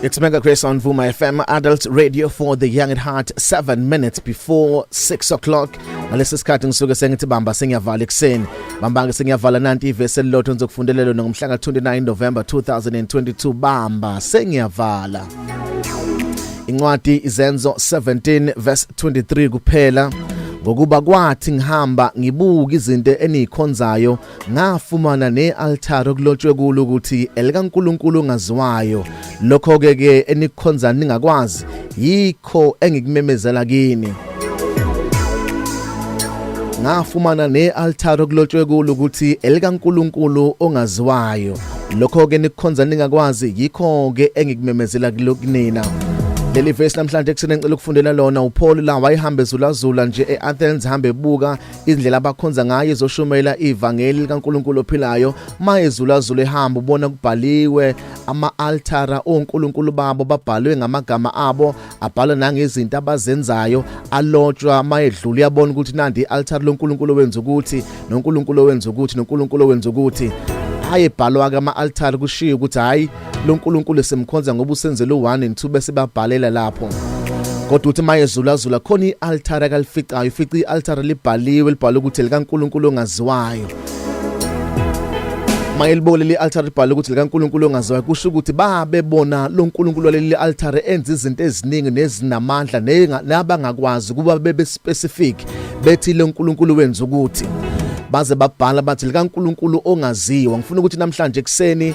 It's Mega Grace on Vuma FM, Adult Radio for the Young at Heart, 7 minutes before 6 o'clock. Ngalesi sikhathi ngisuke sengithi bamba sengiyavala ekuseni. Bamba ke sengiyavala, nanti ivesi elilodwa ngizokufundela lona ngomhla ka-29 November 2022. Bamba sengiyavala. Incwadi Izenzo 17 verse 23 kuphela. Ngokuba kwathi ngihamba ngibuka izinto enikhonzayo, ngafumana ne-altare okulotshwe kulo ukuthi elikaNkulunkulu ongaziwayo. Lokho ke ke enikhonza ningakwazi, yikho engikumemezela kini. Ngafumana ne-altare okulotshwe kulo ukuthi elikaNkulunkulu ongaziwayo. Lokho ke nikukhonza ningakwazi, yikho ke engikumemezela kunina. Leli verse namhlanje ekuseni ngicela ukufundela lona. uPaul la wayehamba ezulazula nje eAthens, hambe ebuka indlela abakhonza ngayo, ezoshumayela ivangeli likaNkulunkulu ophilayo. Mayezulazula ehamba, ubona kubhaliwe ama-altara onkulunkulu babo, babhalwe ngamagama abo, abhalwe nangezinto abazenzayo, alotshwa. Mayedlula uyabona ukuthi nandi i-altare loNkulunkulu wenza ukuthi, noNkulunkulu wenza ukuthi, noNkulunkulu wenza ukuthi. Ayebhalwa ke ama-altare, kushiyo ukuthi hayi, lo nkulunkulu simkhonza ngoba usenzele u-1 and 2, bese babhalela lapho. Kodwa uthi mayezulazula, khona i-altare akalificayo, ufica i-altare libhaliwe, libhalwe ukuthi likaNkulunkulu ongaziwayo. Mayelibole le altare libhalwe ukuthi likaNkulunkulu ongaziwayo, kusho ukuthi babebona lo nkulunkulu waleli altare enza izinto eziningi nezinamandla nabangakwazi kuba bebe specific bethi lo nkulunkulu wenza ukuthi, baze babhala bathi likaNkulunkulu ongaziwa. Ngifuna ukuthi namhlanje ekuseni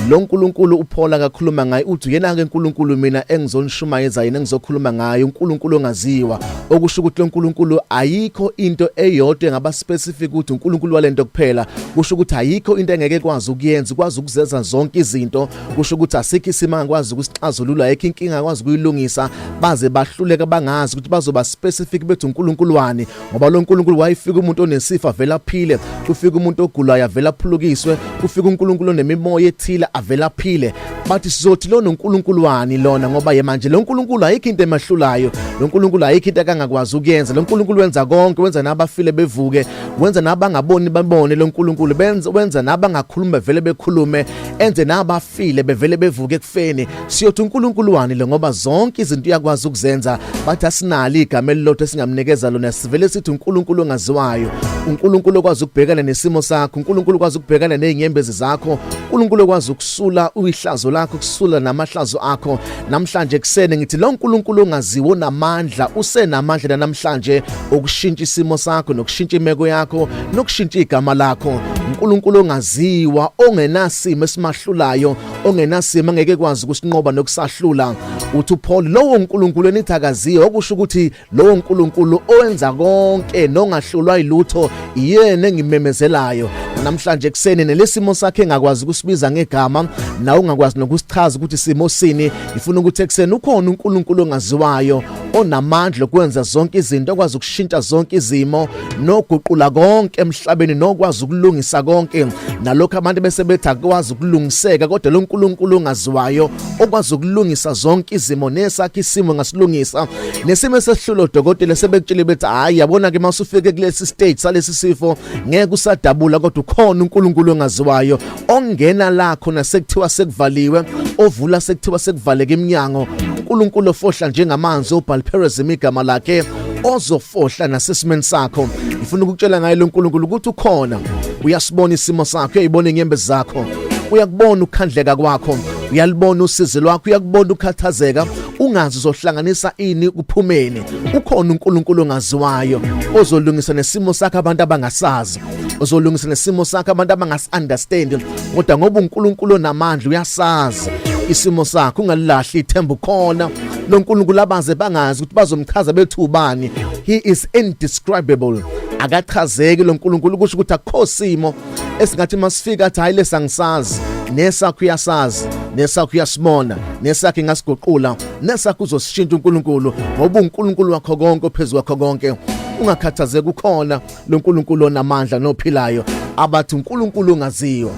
lo nkulunkulu uPaul akakhuluma ngaye, uthi uyena ke uNkulunkulu mina engizonishumayeza yena, engizokhuluma ngaye, uNkulunkulu ongaziwa. Okusho ukuthi lo nkulunkulu ayikho into eyodwa engaba specific ukuthi uNkulunkulu walento kuphela. Kusho ukuthi ayikho into engeke kwazi ukuyenza, ukwazi ukuzenza zonke izinto. Kusho ukuthi asikho isimo angakwazi ukusixazulula, ayikho inkinga akwazi ukuyilungisa. Baze bahluleka, bangazi ukuthi bazoba specific bethi uNkulunkulu wani, ngoba lo nkulunkulu wayefika umuntu onesifa avela aphile, kufika umuntu ogulayo avela aphulukiswe, kufika uNkulunkulu onemimoya ethile avela aphile. Bathi sizothi lo noNkulunkulu wani lona, ngoba ye manje lo nkulunkulu ayikho into emahlulayo, lo nkulunkulu ayikho into akangakwazi ukuyenza, lo nkulunkulu wenza konke, wenza nabafile bevuke, wenza nabangaboni babone, lo nkulunkulu benza wenza nabangakhuluma vele bekhulume, enze nabafile bevele bevuke ekufeni. Siyothi uNkulunkulu wani lo, ngoba zonke izinto uyakwazi ukuzenza? Bathi asinalo igama elilodwa esingamnikeza lona, sivele sithi uNkulunkulu ongaziwayo, uNkulunkulu okwazi ukubhekana nesimo sakho, uNkulunkulu okwazi ukubhekana nezinyembezi zakho, uNkulunkulu okwazi ukusula uyihlazo lakho, ukusula namahlazo akho. Namhlanje kusene ngithi lo nkulunkulu ongaziwo namandla, usenamandla namhlanje ukushintsha isimo sakho, nokushintsha imeko yakho, nokushintsha igama lakho. uNkulunkulu ongaziwa, ongenasimo esimahlulayo, ongenasimo angeke kwazi ukusinqoba nokusahlula. Uthi uPaul, lowo nkulunkulu enithi akaziyo, okusho ukuthi lowo nkulunkulu owenza konke nongahlulwa yilutho, iyena engimemezelayo namhlanje ekuseni. Nelesimo sakhe engakwazi ukusibiza ngegama, nawe ungakwazi nokusichaza ukuthi simo sini, ngifuna ukuthi ekuseni ukhona uNkulunkulu ongaziwayo, onamandla okwenza zonke izinto, okwazi ukushintsha zonke izimo, noguqula konke emhlabeni, nokwazi ukulungisa konke nalokho abantu bese bethi akwazi ukulungiseka. Kodwa lo nkulunkulu ongaziwayo okwazi ukulungisa zonke izimo, nesakhe isimo ngasilungisa, nesimo esehlulo dokotela sebekutshele bethi hayi, yabona ke masufike kulesi stage salesi sifo ngeke usadabula, kodwa ukhona uNkulunkulu ongaziwayo ongena la khona sekuthiwa sekuvaliwe, ovula sekuthiwa sekuvaleka iminyango, uNkulunkulu ofohla njengamanzi, uBalperazim igama lakhe, ozofohla nasesimeni sakho. Ngifuna ukukutshela ngaye lo nkulunkulu ukuthi ukhona, uyasibona isimo sakho, uyayibona inyembezi zakho, uyakubona ukukhandleka kwakho, uyalibona usizi lwakho, uyakubona ukukhathazeka, ungazi uzohlanganisa ini kuphumeni. Ukhona uNkulunkulu ongaziwayo ozolungisa nesimo sakho abantu abangasazi, ozolungisa nesimo sakho abantu abangasi-understand, kodwa ngoba uNkulunkulu onamandla uyasazi isimo sakho, ungalilahli ithemba. Ukhona lo nkulunkulu abaze bangazi ukuthi bazomchaza bethi ubani. He is indescribable, akachazeki lo nkulunkulu. Kusho ukuthi akukho simo esingathi masifika athi hayi, lesangisazi. Nesakho uyasazi, nesakho uyasimona, nesakho ingasiguqula, nesakho uzosishintsha uNkulunkulu, ngoba uNkulunkulu wakho konke, ophezulu kwakho konke. Ungakhathazeki, ukhona lo nkulunkulu onamandla nophilayo abathi uNkulunkulu ongaziwa.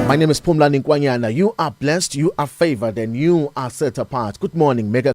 My name is Phumlani Nkwanyana. You are blessed, you are favored, and you are set apart. Good morning, Mega.